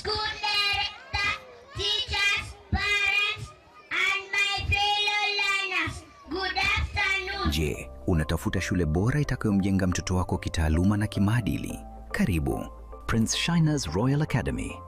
School director, teachers, parents, and my fellow learners. Good afternoon. Je, unatafuta shule bora itakayomjenga mtoto wako kitaaluma na kimaadili? Karibu Prince Shiners Royal Academy,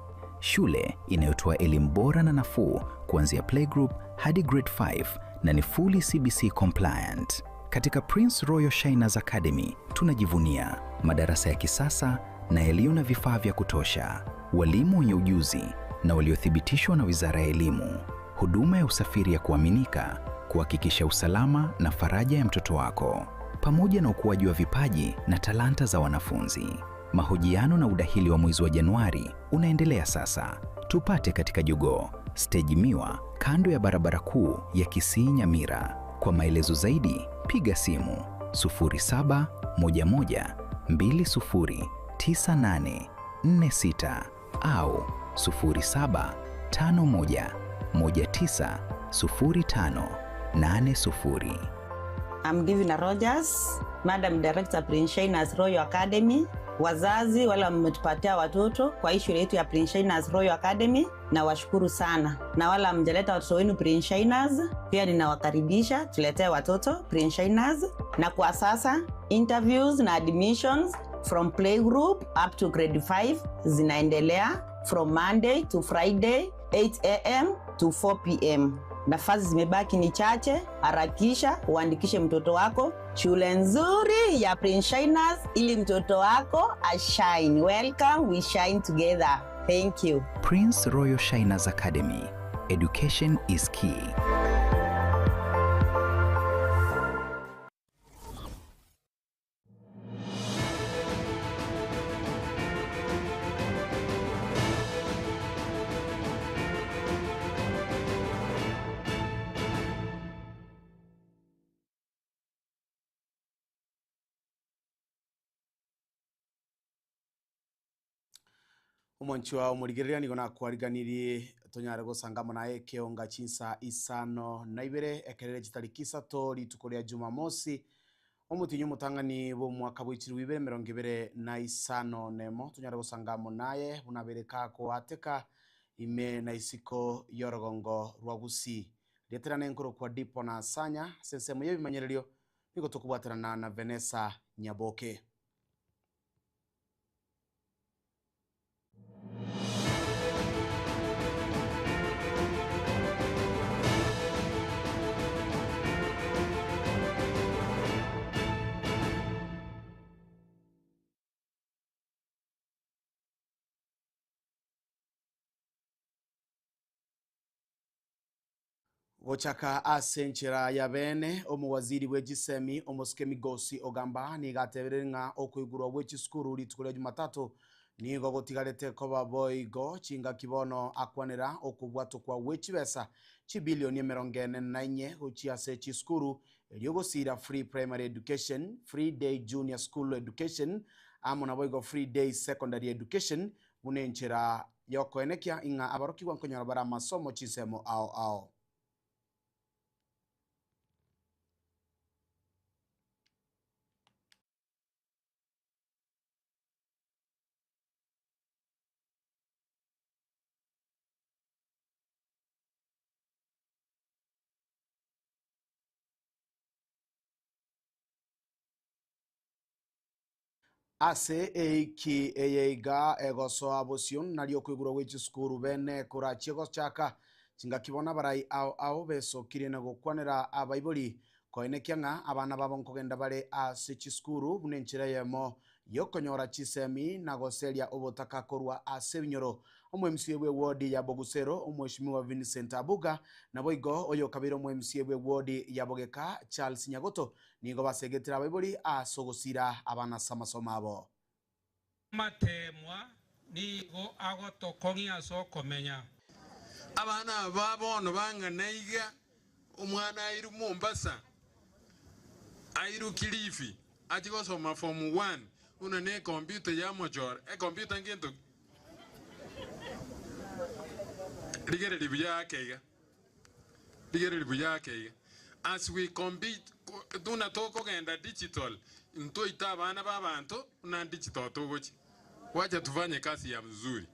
shule inayotoa elimu bora na nafuu kuanzia playgroup hadi grade 5 na ni fully CBC compliant. Katika Prince Royal Shiners Academy tunajivunia madarasa ya kisasa na yaliyo na vifaa vya kutosha, walimu wenye ujuzi na waliothibitishwa na Wizara ya Elimu, huduma ya usafiri ya kuaminika kuhakikisha usalama na faraja ya mtoto wako, pamoja na ukuaji wa vipaji na talanta za wanafunzi. Mahojiano na udahili wa mwezi wa Januari unaendelea sasa. Tupate katika Jogoo steji Miwa, kando ya barabara kuu ya Kisii Nyamira. Kwa maelezo zaidi piga simu 0711209846 au 0751190580. I'm Divina Rogers, Madam Director Prince Shiners Royal Academy. Wazazi wale mmetupatia watoto kwa hii shule yetu ya Prince Shiners Royal Academy, na washukuru sana, na wala hamjaleta watoto wenu Prince Shiners, pia ninawakaribisha tuletee watoto Prince Shiners. Na kwa sasa interviews na admissions from playgroup up to grade 5 zinaendelea from Monday to Friday 8 am to 4 pm. Nafasi zimebaki ni chache, harakisha uandikishe mtoto wako shule nzuri ya Prince Shiners ili mtoto wako ashine. Welcome, we shine together. Thank you. Prince Royal Shiners Academy. Education is key. Omonchwa omorigereria nigo nakwariganirie tonyare gosanga amo naye ekeonga chinsa isano na ibere ekerere chitariki isato rituko ria Jumamosi omotinyi omotang'ani bwa omwaka bwa chilifu ibere emerongo ibere na isano na emo tonyare gosanga amo naye buna abere kakoateka ime na isiko ya orogongo rwa Gusii. Riaterana enkorokwa Dipo na Sanya ase ensemo ya ebimanyererio nigo tokobwaterana na Vanessa Nyaboke. Gochaka ase enchera ya bene omowaziri bwe chisemi omosike Migosi Ogamba nigo ateberire ng'a okoigurwa gwe chisukuru rituko ria Jumatatu nigo gotigarete koba boigo chingaki bono akwanera okobwatokwa gwe chibesa chibilioni emerongo ene na inye gochia ase chisukuru erio gosira free primary education, free day junior school education amo naboigo free day secondary education buna enchera yokoenekia ing'a abarokigwa nkonyora bare amasomo chinsemo ao ao. Ase eiki eye iga egosoa bosio nario okoigurwa gwe chisukuru bene korachie gochaka chingaki bono abarai ao ao besokire na gokwanera abaibori koenekia ng'a abana babo nkogenda bare ase chisukuru buna enchera eyemo yokonyora chisemi na goseria obotaka korwa ase ebinyoro. Omo MCA bwe ward ya Bogusero omweshimiwa Vincent Abuga naboigo oyo kabere omo MCA bwe ward ya Bogeka Charles Nyagoto nigo basegetera abaibori ase ogosira abana ase amasomo abo. Amateemwa nigo agotokong'ia ase okomenya. Abana aba bono bang'ana iga, omwana airwe Mombasa, airwe Kilifi, achie gosoma form one, buna ne ecomputer yamochora, ecomputer ngento ki? Rigereria buya ake iga, rigereria buya ake iga. As we compete, buna tokogenda digital, ntoite abana ba abanto buna digital togochia. Wacha tufanye kazi ya mzuri.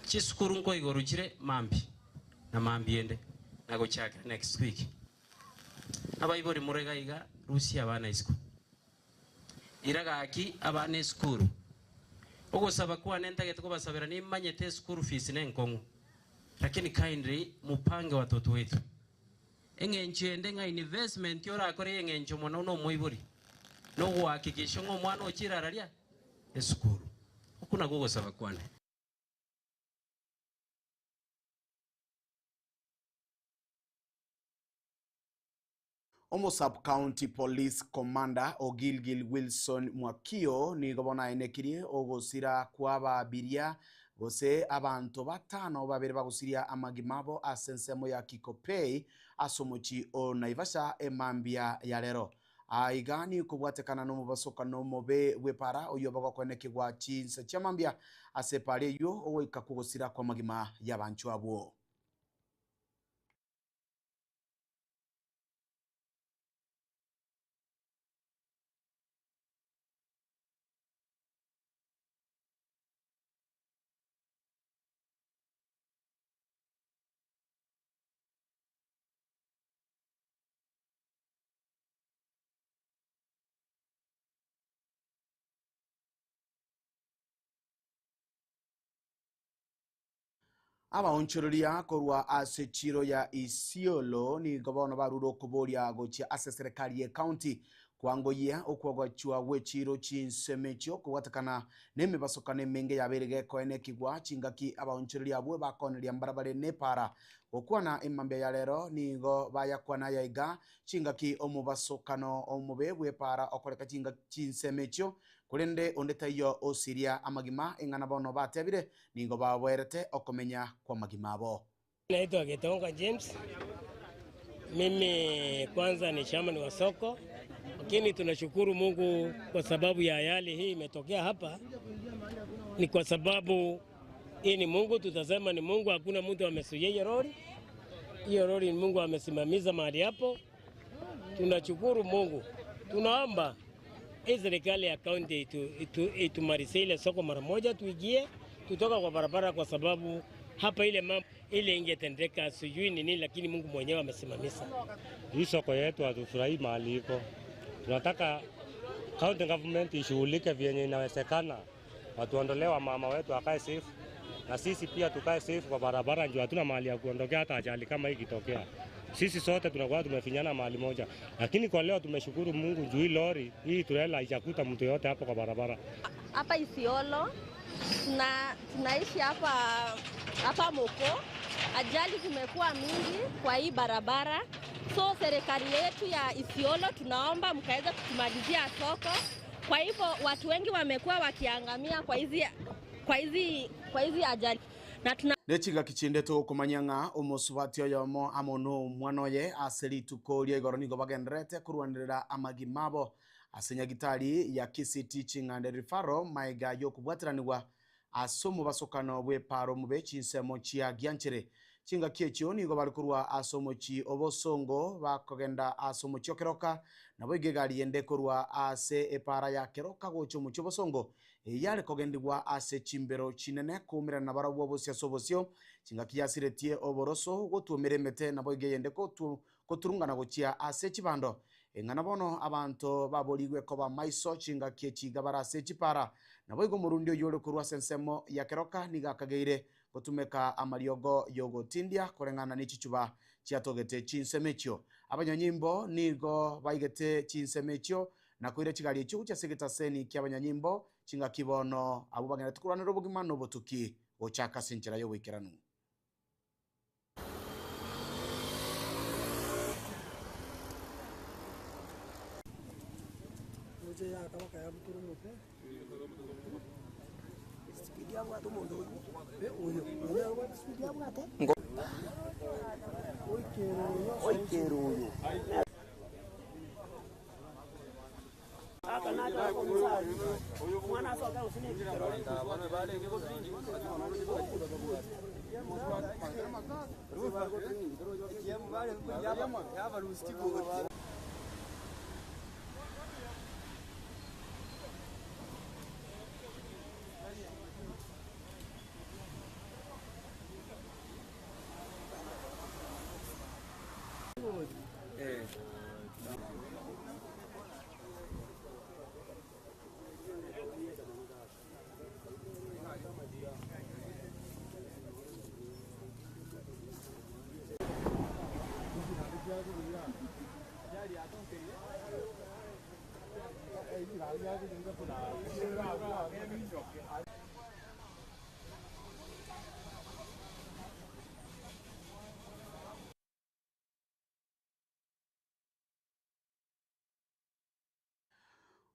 Chisukuru nkoigoro chire mambia na mambia ende na gochakera next week. Abaibori more iga iga rusia abana isiko. Ira gaki abana esukuru. Ogosaba kwane ntagete kobasabera nimanyete eschool fees nenkong'u lakini kindly mupange watoto wetu. Eng'encho ende ng'a investment orakore y'eng'encho mono nomoibori nogohakikisha ng'a omwana ochire araria esukuru. Okwo nakwo ogosaba kwane. Omo Sub-County Police Commander o Gilgil Wilson Mwakio nigo bono aenekirie ogosira kw'ababiria gose abanto batano babere bagosiria amagima abo ase ensemo ya Kikopey ase omochie o Naivasha emambia ya rero. Aiga nikobwatekana nomobasokano omobe bw'epaara oyio bagokoenekigwa chinsa chia mambia ase epaara eyio ogoika kw'ogosira kw'amagima y'abanchwa abwo. Abaonchoreria korwa ase chiiro ya Isiolo nigo bono barure okoboria gochia ase eserekari ye county kwangoyia okwagachwa gwe chiiro chinsemo echio kobwatekana nemebasokano emenge yabeire gekoenekigwa chingaki abaonchoreria abwo bakoneria mbarabare nepara gokwana emambia ya rero nigo bayakwana aya iga chingaki omobasokano omobe bwepara okoreka chingaki chinsemo echio korende onde taiyo osiria amagima eng'ana bono batebire Nigo baboerete okomenya kw'amagima abo. Naitwa Gitonga James. Mimi kwanza ni chairman wa soko, lakini tunashukuru Mungu kwa sababu ya yale hii imetokea hapa. Ni kwa sababu hii ni Mungu, tutasema ni Mungu, hakuna mtu amesuia hiyo lori. Hiyo lori ni Mungu amesimamiza mahali hapo. Tunashukuru Mungu, tunaomba hii serikali ya kaunti itumalizie ile soko mara moja, tuingie tutoka kwa barabara, kwa sababu hapa ile mambo ile ingetendeka sijui ni nini, lakini Mungu mwenyewe amesimamisha. Hii soko yetu hatufurahii mahali iko. Tunataka county government ishughulike vyenye inawezekana, watuondolee wamama wetu wakae safe na sisi pia tukae safe kwa barabara, juu hatuna mahali ya kuondokea hata ajali kama hii ikitokea. Sisi sote tunakuwa tumefinyana mahali moja, lakini kwa leo tumeshukuru Mungu juu hii lori hii trela haijakuta mtu yote hapo kwa barabara. Hapa Isiolo tunaishi hapa hapa Moko. Ajali zimekuwa mingi kwa hii barabara, so serikali yetu ya Isiolo tunaomba mkaweza kutumalizia soko. Kwa hivyo watu wengi wamekuwa wakiangamia kwa hizi kwa hizi kwa hizi ajali na tuna Nechingaki chinde tokomanya ng'a omosubati oyomo amo nomwana oye ase rituko ria igoro nigo bagendererete korwanerera amagima abo ase nyagitari ya Kisii Teaching and Referral maega yokobwateranigwa ase omobasokano bw'epaaro omobe chinsemo chia Gianchere. Chingaki echio nigo bare korwa ase omochie o Bosongo bakogenda ase omochie o Keroka, naboigo egari ende korwa ase epaara ya Keroka gocha omochie o Bosongo Eyio yare kogendigwa ase chimbero chinene koumerana nabarabwo obosio ase obosio, chingaki yasiretie oboroso gotwomera emete, naboigo eyende koturungana gochia ase chibando. Eng'ana bono abanto baborigwe koba maiso chingaki echi iga bare ase chipara. Naboigo omorundi oyio ore korwa ase ensemo ya keroka nigo akageire gotumeka amariogo y'ogotindia koreng'ana ne chichuba chiatogete chinsemo echio. Abanyanyimbo nigo baigete chinsemo echio na koira chigari echio gochia ase egetaseni ki'abanyanyimbo, chingaki bono abwo bagenderete korwanera obogima na obotuki gochaka ase enchera y'oboikeranu.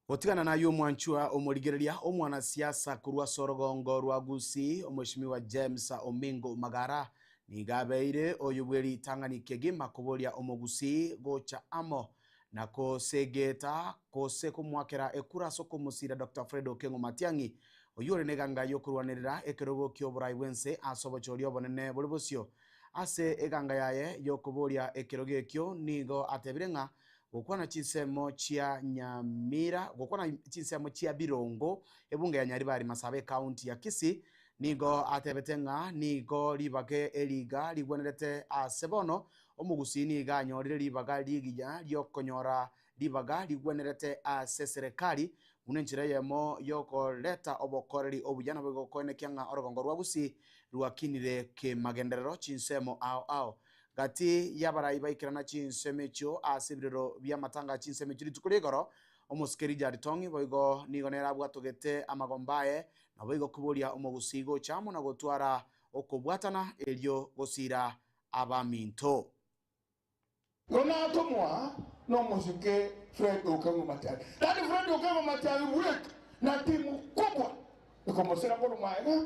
Gotigana naye omwanchwa omorigereria omwanasiasa korwa ase orogongo rwa Gusii Omweshimiwa James Omingo Magara nigo abeire oyo bwe ritang'ani kegima koboria omogusii gocha amo na kosegeta gose komoakera ekura ase okomosira Doctor Fred Okengo Matiang'i oyio ore neganga yokorwanerera ekerogo kioborai bwense ase obochori obonene bore bosio. Ase eganga yaye yokoboria ekerogo ekio nigo atebire ng'a Gokwana chinsemo chia Nyamira, gokwana chinsemo chia Birongo, ebunge ya Nyaribari Masaba ecounty ya Kisii, nigo atebete ng'a nigo ribaga eriga rigwenerete ase bono omogusii nigo anyorire ribaga rigiya riokonyora ribaga rigwenerete ase eserekari buna enchera eyemo yokoreta obokoreri obuya naboigo koenekia ng'a orogongo rwa Gusii rwakinire kemagenderero chinsemo ao ao. Gati y'abarai baikerana chinsemo echio ase ebirero bi'amatanga a chinsemo echio rituko ri'igoro, omosike Richard Tong'i boigo nigo nere abwatogete amagomba aye, naboigo koboria omogusii gocha amo na gotwara okobwatana erio gosiira abaminto. Igo natomwa nomosike Fred Okengo Matiang'i. Yaani Fred Okengo Matiang'i bweka na timu kubwa ekomosira korwa magega,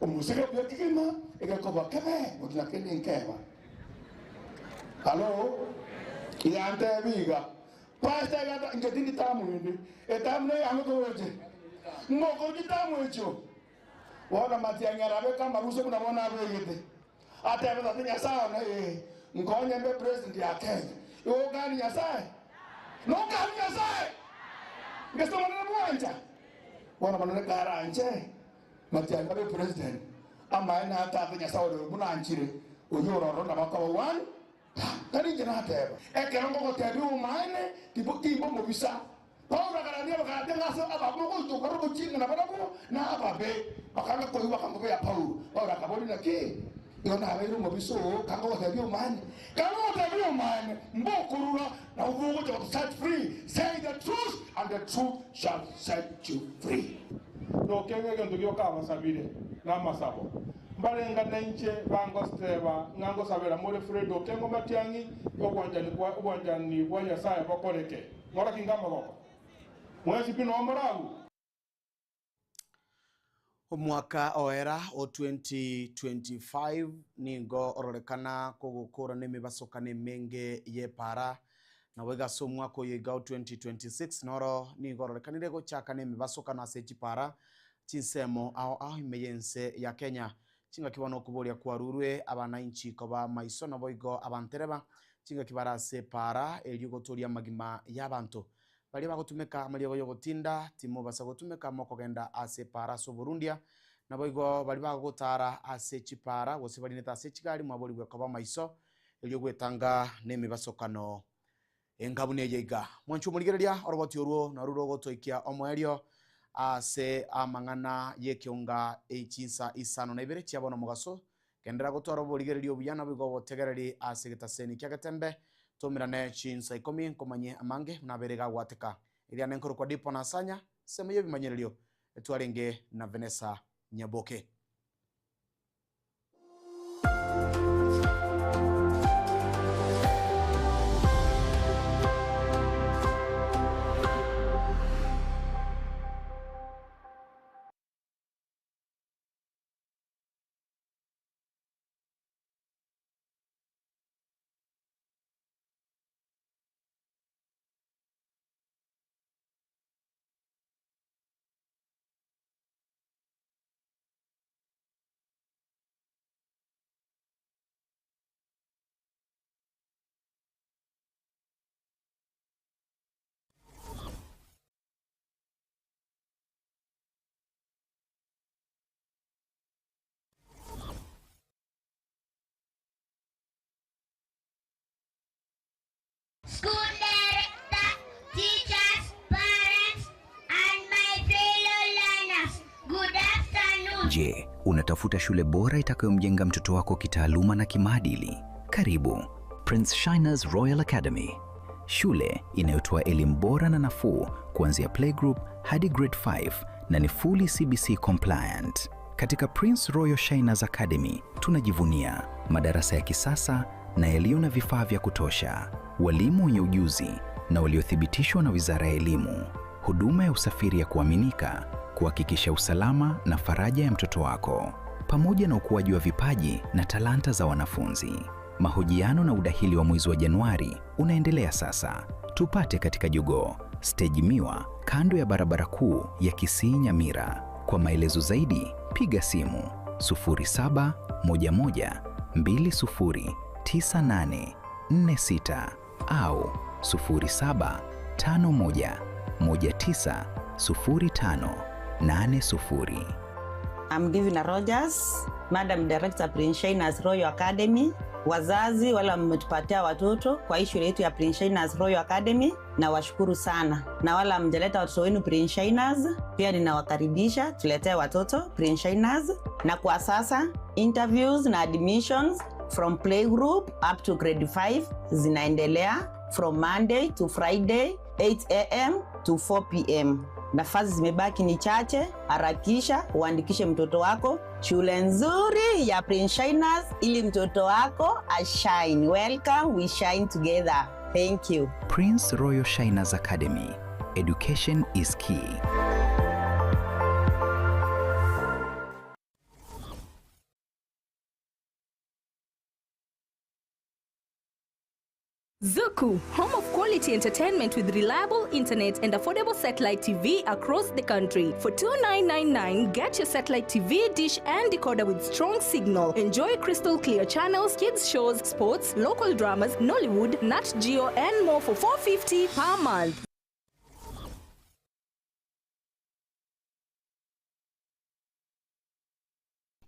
omosike buya kegima egekoba kebe gotuna kende nkeba. Halo? Yantebi iga, Pastor iga inche tindi tamu ende, etamu neyange kogoche. Ngokochi tamu echio. Bono Matiang'i arabeke amarusia buna bono abegete. Atebe tata Nyasae one ee, nkonye mbe president ya Kenya. Igo okani Nyasae? Nokani Nyasae? Gese Omonene bwancha? Bono Omonene karanche Matiang'i abe president, amaene a tata Nyasae ore buna anchire, oyio ore ororo nabo akoba one term. Tari inche nateba. Ekero ngogotebia obomaene, timba omobisa. Paulo akarania Abagalatia ng'a ase abamogoita okora obochie ng'a nabarabwo nababe. Bakanga koigwa bakamobea Paulo. Paulo akaboria, Naki igo nabeire omobisa oo kangogotebia omaene? Kangogotebia omaene, mbokorura, nabwo bogocha goto set free. Say the truth, and the truth shall set you free. Nokegwa egento gioka abasabire namasabo. Mbarengane inche bangosteba ng'a ngosabera more Fred Okengo Matiang'i obwanchani bwa obwanchani bwa Nyasae bokoreke. Ng'ora ki ngamagoko? Mwensi pi noo more agwo? Omwaka oera o 2025 nigo ororekana kogokora nemebasokano emenge y'epaara. Naboigo ase omwaka oyo iga o 2026 noro nigo ororekanire gochaka nemebasokano ase chipaara chinsemo ao ao ime y'ense ya Kenya. Chingaki bono okoboria kwarurwe abanainchi koba maiso naboigo abantereba, chingaki bare ase epaara erio gotoria amagima y'abanto. Baria bagotumeka amariogo y'ogotinda, timobasa gotumeka mokogenda ase epaara ase oborundia, naboigo baria bagotaara ase chipaara gose barinete ase chigari mwaborigwe koba maiso erio gwetanga nemebasokano Enka buna eye iga. Mwanche omorigereria, oroboti orwo narwo rogotoikia omoerio ase amang'ana y'ekeonga chinsa isano na ibere chia bono omogaso. Genderera gotwara oborigereria obuya naboigo obotegereri ase egetaseni kia Getembe. Toumerane chinsa ikomi nkomanyie amange buna abeire gagwateka. Eriane nkorokwa Dipo Nasanya, ensemo y'ebimanyererio etwarenge na Venesa Nyaboke. School director, teachers, parents, and my fellow learners, good afternoon. Je, unatafuta shule bora itakayomjenga mtoto wako kitaaluma na kimaadili? Karibu Prince Shiners Royal Academy. shule inayotoa elimu bora na nafuu kuanzia playgroup hadi grade 5 na ni fully CBC compliant. Katika Prince Royal Shiners Academy tunajivunia madarasa ya kisasa na yaliyo na vifaa vya kutosha, walimu wenye ujuzi na waliothibitishwa na Wizara ya Elimu, huduma ya usafiri ya kuaminika kuhakikisha usalama na faraja ya mtoto wako, pamoja na ukuaji wa vipaji na talanta za wanafunzi. Mahojiano na udahili wa mwezi wa Januari unaendelea sasa. Tupate katika Jogoo Stage Miwa, kando ya barabara kuu ya Kisii Nyamira. Kwa maelezo zaidi piga simu 0711209846 au 0751190580. I'm Divina Rogers, Madam Director Prince Shiners Royal Academy. Wazazi wale mmetupatia watoto kwa hii shule yetu ya Prince Shiners Royal Academy, na washukuru sana, na wala mjaleta watoto wenu Prince Shiners, pia ninawakaribisha tuletee watoto Prince Shiners. Na kwa sasa interviews na admissions from playgroup up to grade 5 zinaendelea from Monday to Friday 8 am to 4 pm. Nafasi zimebaki ni chache, harakisha uandikishe mtoto wako shule nzuri ya Prince Shiners ili mtoto wako ashine. Welcome, we shine together. Thank you. Prince Royal Shiners Academy. Education is key. Zuku, home of quality entertainment with reliable internet and affordable satellite TV across the country. For 2999, get your satellite TV, dish and decoder with strong signal. Enjoy crystal clear channels, kids shows, sports, local dramas, Nollywood, Nat Geo and more for 450 per month.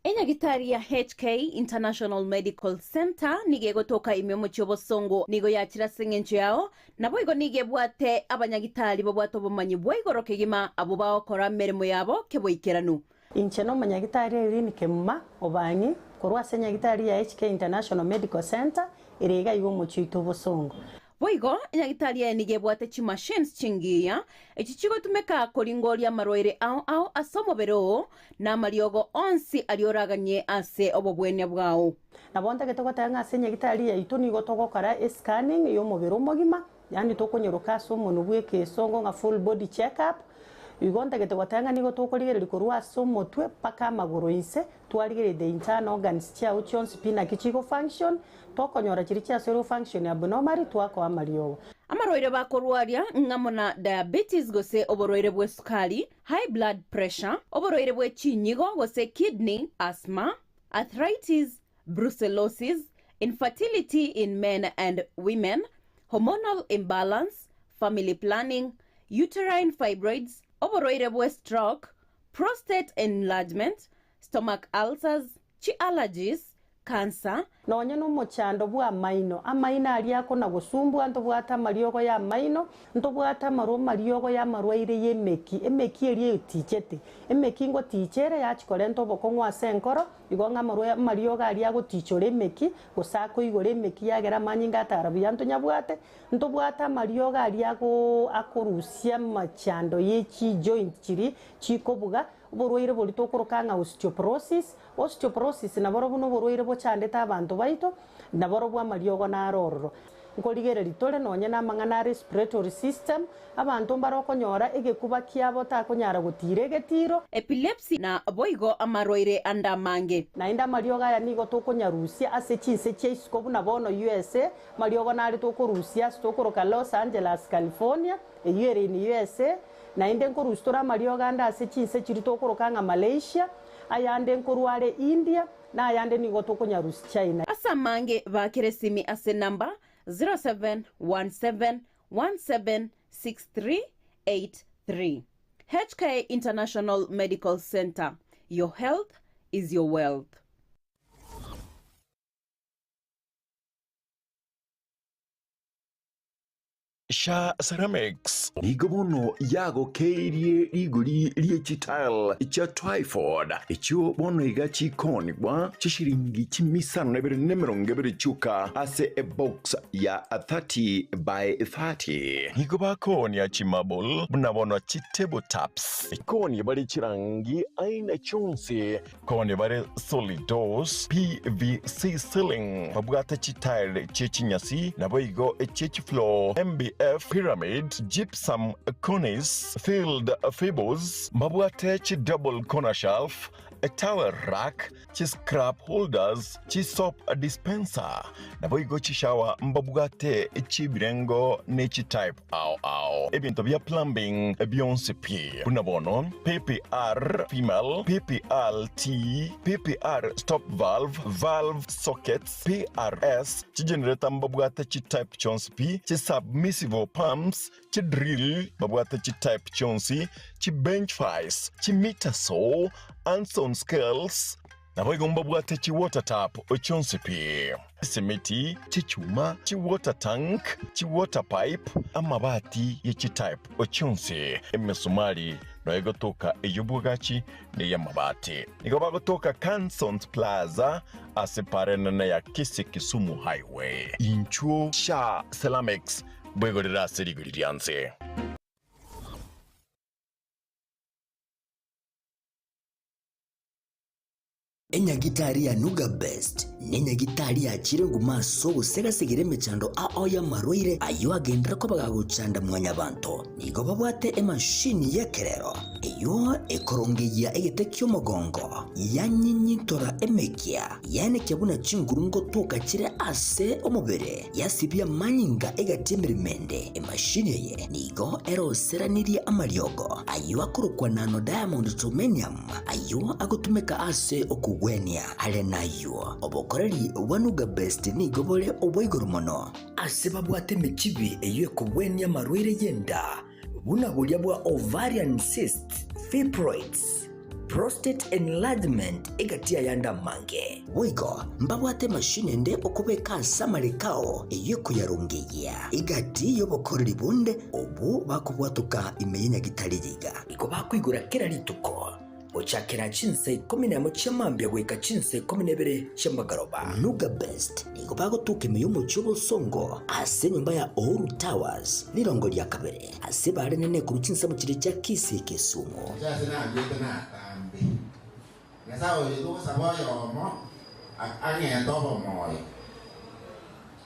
Enyagitari ya HK International Medical Center nigo egotoka ime omochie obosongo nigo yachire ase eng'encho yao nabo igo nigo ebwate abanyagitari babwate obomanyi bwa igoro kegima abwo bagokora emeremo yabo keboikeranu. Inche nomonyagitari Irene Kemuma Obang'i korwa ase enyagitari ya HK International Medical Center ere iga iga omochie oito obosongo. Boigo, enyagitari eye nigo ebwate chimachines chingiya, echi chigotumeka koringoria amarwaire ao ao ase omobere oo, na amariogo onsi aria oraganie ase obobwenia bwao. Nabo ntagete goteba ng'a ase enyagitari yaito nigo togokora escanning y'omobere omogima, yaani tokonyeroka ase omonwe bw'ekesongo ng'a full body check up, Igo ntagete goteba ng'a nigo tokorigereria korwa ase omotwe mpaka amagoro inse, twarigereria the internal organs chiao chionsi pi naki chigo function, tokonyora chiria chiasoire go function abnormally twakoa amariogo. Amarwaire bakorwaria ng'amo na diabetes gose oborwaire bw'esukari, high blood pressure, oborwaire bwe chinyigo gose kidney, asthma, arthritis, brucellosis, infertility in men and women, hormonal imbalance, family planning, uterine fibroids, oborwaire bwe stroke, prostate enlargement, stomach ulcers, chi allergies, cancer, Nonya nomochando bw'amaino, amaino aria akona-gosumbua, ntobwate amariogo y'amaino, ntobwate amarwa amariogo y'amarwaire y'emeki, emeki eria etichete, emeki ngoticha ere yachia korenta obokong'u ase enkoro, igo ng'a amarwa amariogo aria agotichora emeki, gose akoigora emeki yagera amanyinga atara buya ntonyabwate, ntobwate amariogo aria ago akorusia amachando ye chijoint chiria chikobuga, oborwaire boria tokoroka ng'a osteoporosis, Osteoporosis naborobwo noborwaire bochandete abanto baito, naborobwo amariogo naro ororo. Nkorigereria tore nonye namang'ana a respiratory system, abanto mbare okonyora egekuba kiabo takonyara gotiira egetiro. Epilepsy na boigo amarwaire ande amange. Naende amariogo aya nigo tokonyarusia ase chinse chia isiko buna bono USA, amariogo nare tokorusia ase tokoroka Los Angeles, California, eyio ere in USA, naende nkorusia tore amariogo ande ase chinse chiria tokoroka ng'a Malaysia, Ayande nkorwa are India, na ayande nigo tokonyarusia China. Ase amange baakere esimi ase enamba 0717176383. HK International Medical Centre, your health is your wealth. Sha Ceramics nigo bono yagokeirie rigori rie chitile chia Twyford, echio bono iga chikoonigwa chishiringi chimisano na ibere na emerongo ebere chioka ase ebox ya 30 by 30. Nigo bakoonia chimarble buna bono chitable tops. Koonia bare chirangi aina chionsi. Koonia bare solid doors, PVC ceiling, babwate chitile chie chinyasi, naboigo echie chifloor, MDF, pyramid, gypsum, cornice, filled fibers, mbabwate chidouble corner shelf, towel rack, chiscrap holders, chisoap dispenser, naboigo chishower mbabwate chi'ebirengo ne chitype ao ao. Ebinto bia plumbing bionsi pi, buna bono PPR female, PPRT, PPR stop valve, valve sockets, PRS, chigenerator mbabwate chitype chionsi pi, chisubmersible pumps, chidrill babwate chitype chionsi, chibench vice, chimeter saw, Anson scales, Naboigo mbabwate chi-water tap chionsi pi, chisimiti, chichuma, chi-water tank, chi-water pipe, amabati ye chi-type chionsi, emesumari noyo egotoka ey'obwagachi na ey'amabati. Nigo bagotoka Cansons Plaza ase para enene ya Kisii Kisumu Highway. Inchuo Sha Ceramics bwegorere ase rigori ria nse. Enyagitari ya Nuga Best nenyagitari yachire nguma ase ogosegasegera emechando ao y'amarwaire ayio agenderere koba gagochanda mwanyabanto. Nigo babwate emashini y'ekerero eyio ekorongeyia egete ki'omogongo, yanyinyintora emekia, yaenekia buna chinguru ngotoka chire ase omobere, yasibia amanyinga egati y'emeremo ende. Emashini eye nigo eroseranirie amariogo ayio akorokwa Nano Diamond Germanium, Ayio agotumeka ase okogwenia. Are nayio, obokoreri bwa Nuga Best nigo bore obwa igoro mono. Ase babwate emechibi eyio ekogwenia amarwaire y'enda, buna boria bwa ovarian cysts, fibroids, prostate enlargement egati y'ayande amange. Boigo mbabwate emashini ende okobeka ase amareko ao eyio ekoyarongeyia. Egati y'obokoreri bonde obwo bakobwatoka ime y'enyagitari yiga. Nigo bakoigora kera rituko, gochakera chinsa ikomi nemo chia mambia goika chinsa ikomi na ibere chi'amagoroba. Nuga Best nigo bagotoka ime y'omochie obosongo ase enyomba ya Uhuru Towers, rirongo ria kabere, ase bare nene korwa chinsemo chiria chia Kisii Kisumu. Inche ase naruete natambe. Nyasae oyo togosaba oyomo ang'ete obomoyo.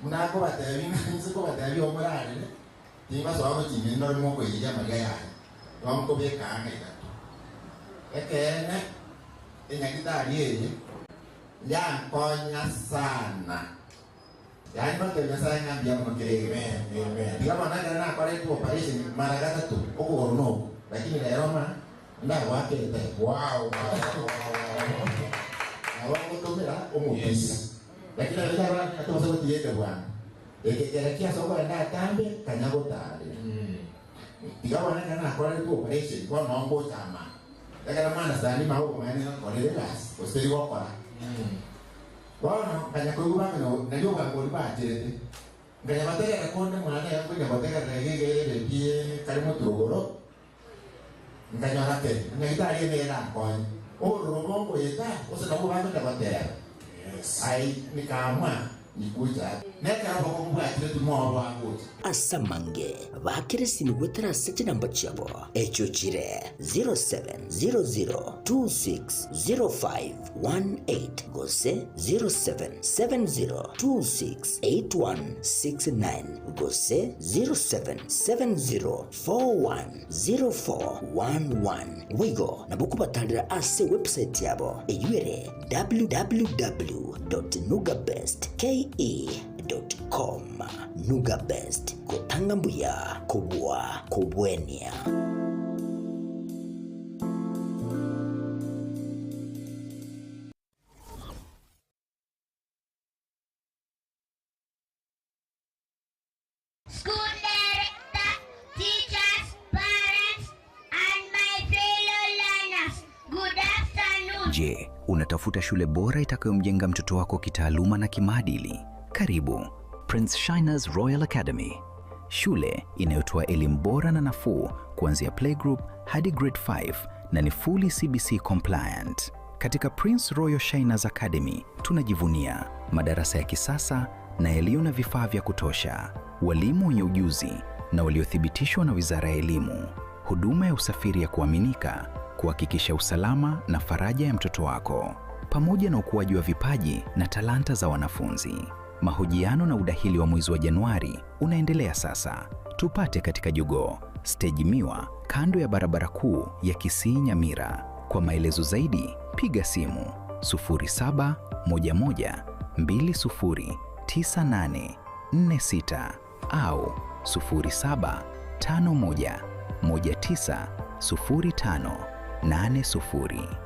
Buna akobatebia ng'a inse nkobatebia omorarere, Tingosoa gochia ime ndore mokoiyeria amariga yaye, igo nkobeka anga igato. Ekeene, enyagitari eye yankonya sana. Yaani ngotebia Nyasae ng'a mbuya mono kera egento. Tiga bono ekero nakoretwe operation mara gatato, okogoro noko, lakini rero ng'a ndagoake etebe. Nabo ngotomera omopira. Lakini abaiga aba tobasa gotiga ekebwango. Eke kere kiase okorenda atambe kanya gotaarera. Tiga bono ekero nakoreretwe operation bono noo ngocha amana. Ekero mwana sani mao okomanya nigo nkorire egasi gose teri gokora. Bono nkanya koigwa bang'ina nario obwango boria bacherete. Nkanya gotegerera konde mwane iga nkonya gotegerera iga iga eredio kare moturogoro. Nkanyora keri, nyagitari eye nigo erankonye. Obororo obo nkoeta, gose nabwo bagocha goteba, Ai, nikaamua nikuche aa. Nekero obokong'u bwachire timoboa gocha. Ase amange baakere esimi goetera ase chinamba chiabo, echio chire 0700260518 gose 0770268169 gose 0770 410411. Boigo nabo okobatarera ase ewebsite yabo eyio ere www.nugabestke.com. Nugabest, gotanga mbuya kobua kobwenia. School director, teachers, parents, and my fellow learners, good afternoon. Je, unatafuta shule bora itakayomjenga mtoto wako kitaaluma na kimaadili? Karibu Prince Shiners Royal Academy. shule inayotoa elimu bora na nafuu kuanzia playgroup hadi grade 5 na ni fully CBC compliant. Katika Prince Royal Shiners Academy tunajivunia madarasa ya kisasa na yaliyo na vifaa vya kutosha, walimu wenye ujuzi na waliothibitishwa na Wizara ya Elimu, huduma ya usafiri ya kuaminika kuhakikisha usalama na faraja ya mtoto wako, pamoja na ukuaji wa vipaji na talanta za wanafunzi. Mahojiano na udahili wa mwezi wa Januari unaendelea sasa. Tupate katika Jogoo Stage Miwa, kando ya barabara kuu ya Kisii Nyamira. Kwa maelezo zaidi piga simu 0711209846 au 0751190580.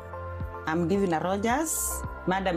I'm Divina Rogers, Madam